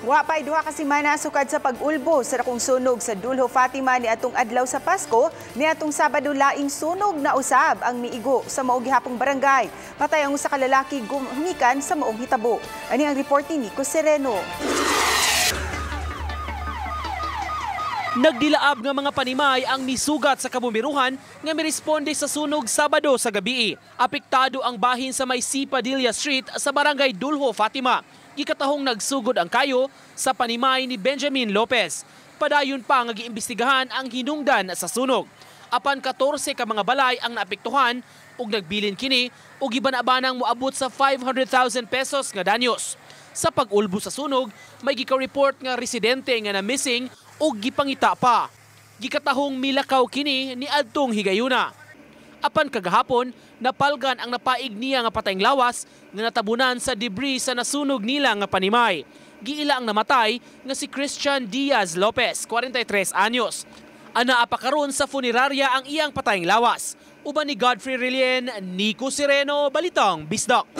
Wa pa'y 2 ka semana sukad sa pag-ulbo sa dakong sunog sa Dulho, Fatima ni atong adlaw sa Pasko, ni atong Sabado laing sunog na usab ang miigo sa mao gihapong barangay. Patay ang usa ka lalaki gumikan sa maong hitabo. Ani ang report ni Nico Sereno. Nagdilaab nga mga panimay ang nisugat sa kabumbiruhan nga miresponde sa sunog Sabado sa gabi. Apektado ang bahin sa may C. Padilla Street sa Barangay Dulho, Fatima. Gikatahong nagsugod ang kayo sa panimay ni Benjamin Lopez. Padayon pa nga giimbestigahan ang hinungdan sa sunog. Apan 14 ka mga balay ang naapektuhan ug nagbilin kini og gibana-banang moabot sa 500,000 pesos nga danyos. Sa pag-ulbo sa sunog, may gika-report nga residente nga na missing ug gipangita pa. Gikatahong milakaw kini ni adtong higayuna. Apan kagahapon, napalgan ang napaig niya nga patayng lawas nga natabunan sa debris sa nasunog nila nga panimay. Giila ang namatay nga si Christian Diaz Lopez, 43 anyos. Anaa pa karon sa funeraria ang iyang patayng lawas. Uban ni Godfrey Relien, Nico Sereno, Balitang Bisdak.